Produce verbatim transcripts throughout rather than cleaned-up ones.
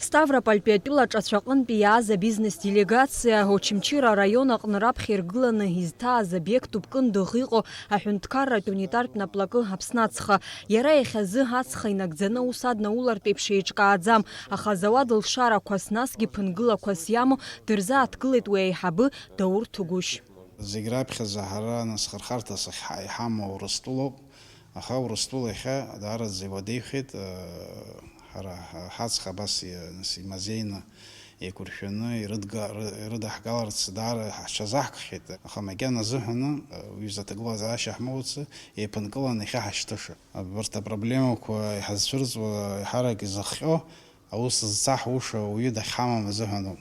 Ставропольтәи атәыла ҿацәаҟынтәи иааз абизнес делегациа Очамчыра араион аҟны раԥхьа иргыланы изҭааз обиектуп Кындыӷ иҟоу аҳәынҭқарратә унитартә наплакы Аԥсны ацха. Иара иахьазы ацха инагӡаны аус аднаулартә еиԥш еиҿкааӡам, аха азауад лшарақәас, насгьы ԥынгылақәас иамоу дырзааҭгылеит уи аиҳабы Даур Ҭыгәышь. Зегь раԥхьаӡа ҳара нас хырхарҭас ахь-, иҳамоу Урыстәылоуп. Аха Урыстәыла иахьа даараӡа иуадаҩхеит, э, ҳара ҳа-, ҳаҵх абас иа-, нас имазеины, еиқәыршәаны ирыдга-, ры-, ирыдаҳгаларц даара ҳҽазаҳкхьеит. Аха макьана азыҳәаны, э, уи изы аҭагылазаашьа ҳмоуц, еиԥынкыланы иахьа ҳашьҭыша. Абарҭ апроблемақәа иҳазцәырҵуа, еиҳарак изыхҟьо, аус зцаҳуша ауаҩы дахьҳамам азыҳәаноуп.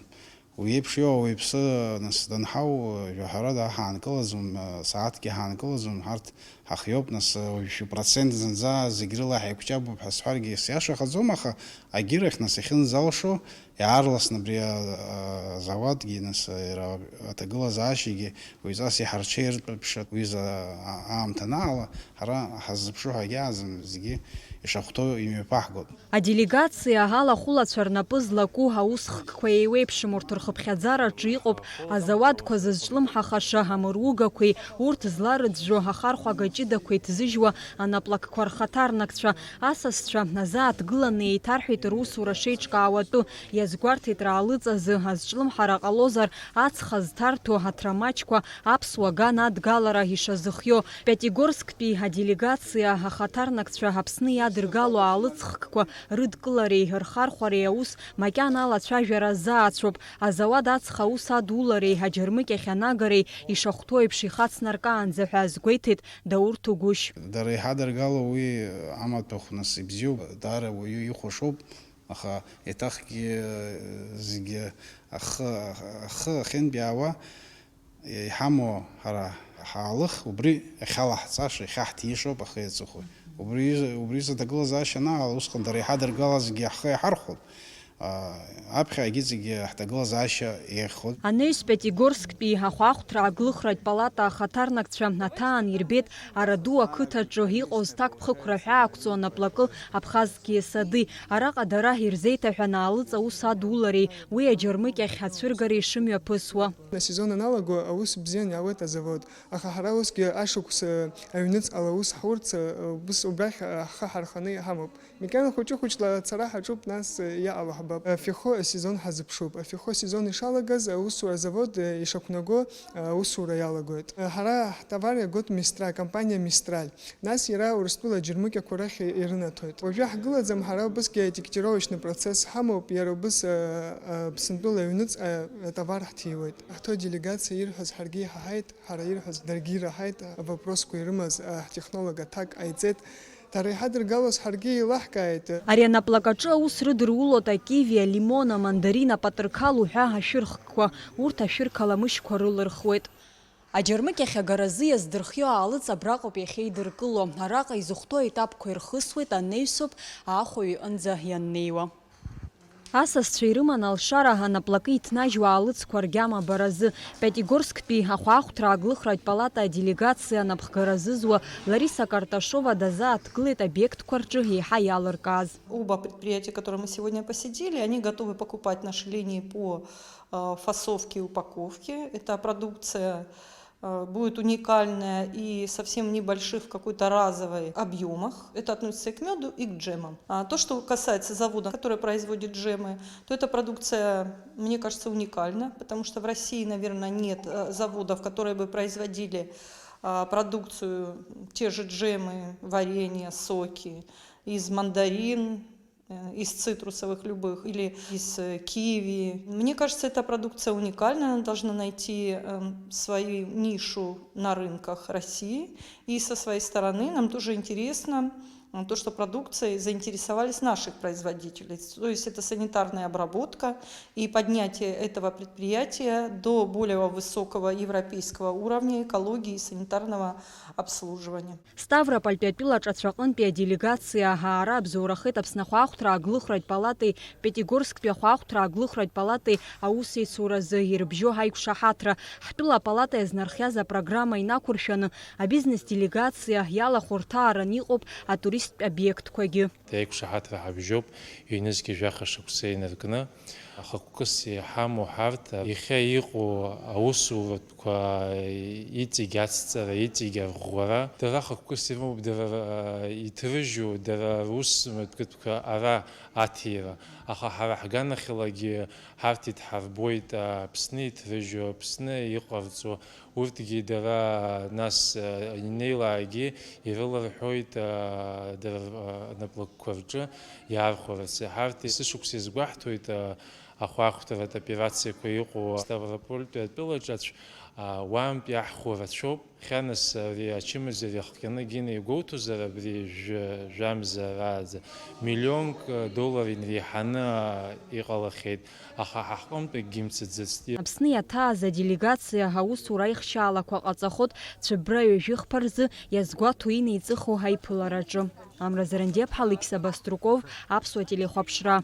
Уи еиԥш иоуа ауаҩԥсы, нас, данҳау, жәаҳәарада ҳаанкылаӡом, сааҭкгьы ҳаанкылаӡом, ҳарҭ ҳахиоуп, нас, уажәшәы процент зынӡа зегь рыла ҳаиқәҷабуп ҳәа сҳәаргьы сиашахаӡом, аха агьырахь, нас, иахьынӡалшо, иаарласны абри а-, а-, азауадгьы, нас, иара аҭагылазаашьагьы уаҩҵас иҳарҽеиртә ԥшьа, уи за-, а-, аамҭа анаала, ҳара ҳаззыԥшу ҳәа агьааӡам, зегьы ишахәҭоу имҩаԥаҳгоит. Аделегациа алахәылацәа рнапы злаку аусхкқәа еиуеиԥшым, урҭ рхыԥхьаӡараҿы иҟоуп азауадқәа зызҿлымҳахаша амыругақәеи урҭ зларыӡәӡәо ахархәага ҷыдақәеи ҭзыжьуа анаплакқәа рхаҭарнакцәа. Асасцәа азааҭгыланы еиҭарҳәеит русура шеиҿкаауа атәы, иазгәарҭеит раалыҵазы азҿлымҳара ҟалозар, ацха зҭарҭәо аҭрамаҷқәа аԥсуа ган адгалара ишазыхио. Пиатигорсктәи аделегациа ахаҭарнакцәа Аԥсны иадыргало аалыҵхкқәа рыдкылареи рхархәареи аус макьана алацәажәара азаацәоуп. Азауад ацха аус адулареи аџьармыкьахь анагареи ишахәҭоу еиԥш ихацнаркаанӡа ҳәа азгәеиҭеит Даур Ҭыгәышь. Дара иҳадыргало уи амаҭәахә нас ибзиоуп, даара уаҩы ихәашоуп, аха еиҭахгьы зегьы ахы, ахы ахьынтәаауа, иҳамоу ҳара ҳаалых, убри иахьалаҳҵаша, иахьаҳҭиишоуп ахи аҵыхәеи. Убри, убри изы аҭагылазаашьа анаала, усҟан дара иҳадыргалазгьы ҳхы иаҳархәон. А, аԥхьа агьыҵегьы ҳҭагылазаашьа еиӷьхон. Анаҩс Пиатигорсктәи ахәаахәҭра аглыхратә палата ахаҭарнакцәа аҭаан ирбеит Араду ақыҭаҿы иҟоу зҭакԥхықәра ҳәа ақәҵоу анаплакы Абхазские сады. Араҟа дара ирзеиҭаҳәан аалыҵ аус адулареи уи аџьармыкьахь ацәыргареи шымҩаԥысуа. Асезон аналаго аус бзиан иаауеит азавод, аха ҳара усгьы ашықәс, э, аҩныҵҟала аус ҳурц, э, убыс убрахь, э, ҳхы ҳарханы иҳамоуп. Макьана хәыҷы-хәыҷла ацара ҳаҿуп, нас, э, иаало ҳбап. Афихо асезон ҳазыԥшуп. Афихо асезон ишалагаз аусура азавод, э, ишақәнаго, э, аусура иалагоит. Э, ҳара ҳтовар иагоит Мистра, компаниа Мистраль. Нас иара Урыстәыла аџьармыкьақәа рахь ирынаҭоит. Уажәы ҳгылаӡам ҳара убысгьы, етикетировочный процесс ҳамоуп, иара убыс, э, э, Аԥсынтәыла аҩныҵҟа атовар ҳҭиуеит. Ҳҭоу делегациа ирҳәаз ҳаргьы иҳаҳаит, ҳара ирҳәаз даргьы ираҳаит, авопросқәа ирымаз, э, ҳтехнолог аҭак ҟаиҵеит. Дара иҳадыргалоз ҳаргьы еилаҳкааит. Ари анаплакаҿы аус рыдырулоит акиви, алимон, амандарин, апатырқал уҳәа ашәырхкқәа, урҭ ашәырқаламышьқәа рылырхуеит. Аџьармыкьахь агаразы иаздырхио аалыҵ абраҟоуп иахьеидыркыло. Араҟа изыхәҭоу аетапқәа ирхысуеит, анаҩсоуп аахәаҩ иҟынӡа ианнеиуа. Асасцәа ирыман алшара анаплакы иҭнажьуа аалыҵқәа ргьама баразы. Пиатигорсктәи ахәаахәҭра аглыхратә палата аделегациа анапхгара зызуа Лариса Карташова дазааҭгылеит обиектқәа рҿы еиҳа иалыркааз. Оба предприятия, которые мы сегодня посетили, они готовы покупать наши линии по, э, фасовке и упаковке. Это продукция, э, будет уникальная и совсем небольших в какой-то разовой объемах. Это относится и к меду, и к джемам. А то, что касается завода, который производит джемы, то эта продукция, мне кажется, уникальна, потому что в России, наверное, нет, э, заводов, которые бы производили, а, продукцию, те же джемы, варенье, соки из мандарин, э, из цитрусовых любых или из, э, киви. Мне кажется, эта продукция уникальна, она должна найти, эм, свою нишу на рынках России. И со своей стороны нам тоже интересно, м, то, что продукцией заинтересовались наших производителей. То есть это санитарная обработка и поднятие этого предприятия до более высокого европейского уровня экологии и санитарного обслуживания. Ставропольтәи атәыла ҿацәаҟынтәи аделегациа аара абзоурахеит Аԥсны ахәаахәҭра аглыхратә палатеи Пиатигорсктәи ахәаахәҭра аглыхратә палатеи аусеицуразы ирыбжьоу ҳаиқәшаҳаҭра. Ҳтәыла апалата иазнархиаз апрограмма инақәыршәаны, абизнес делегациа иалахәырҭааран иҟоуп атуристтә обиектқәагьы. Еиқәшаҳаҭра ҳабжьоуп, ҩнызқьи жәаха шықәса инаркны. Ахықәкыс иҳамоу ҳарҭ, иахьа иҟоу аусуратә Иҵегь ацҵара, иҵегь арӷәӷәара, дара хықәкыс ирымоуп, дара иҭрыжьу, дара рус мҩаԥгатәқәа ара аҭира. Аха ҳара ҳганахьалагьы ҳарҭ идҳарбоит, Аԥсны иҭрыжьу, Аԥсны иҟарҵо, урҭгьы дара нас инеилаагьы ирыларҳәоит дара рнаплакқәа рҿы иаархәарц. Ҳарҭ есышықәса иазгәаҳҭоит ахәаахәҭаратә операциақәа иҟоу Ставропольтәи атәылаҿ аӡә уаантәи аҳхәа рацәоуп. Хьанас ари ачымазара иахҟьаны Гина игәоуҭозар, абри жәа-, жәамза рааӡа миллионк доллар инреиҳаны иҟалахьеит, аха ҳа ҳҟынтә акгьы имцаӡацт. Аԥсны иаҭааз аделегациа аусура аихшьаалақәа ҟаҵахоит Цәыббра ҩажәихԥа рзы иазгәаҭо инеиҵыху аиԥылараҿы. Амра Зарандиаԥҳа, Алықьса Баструков, Аԥсуа телехәаԥшра.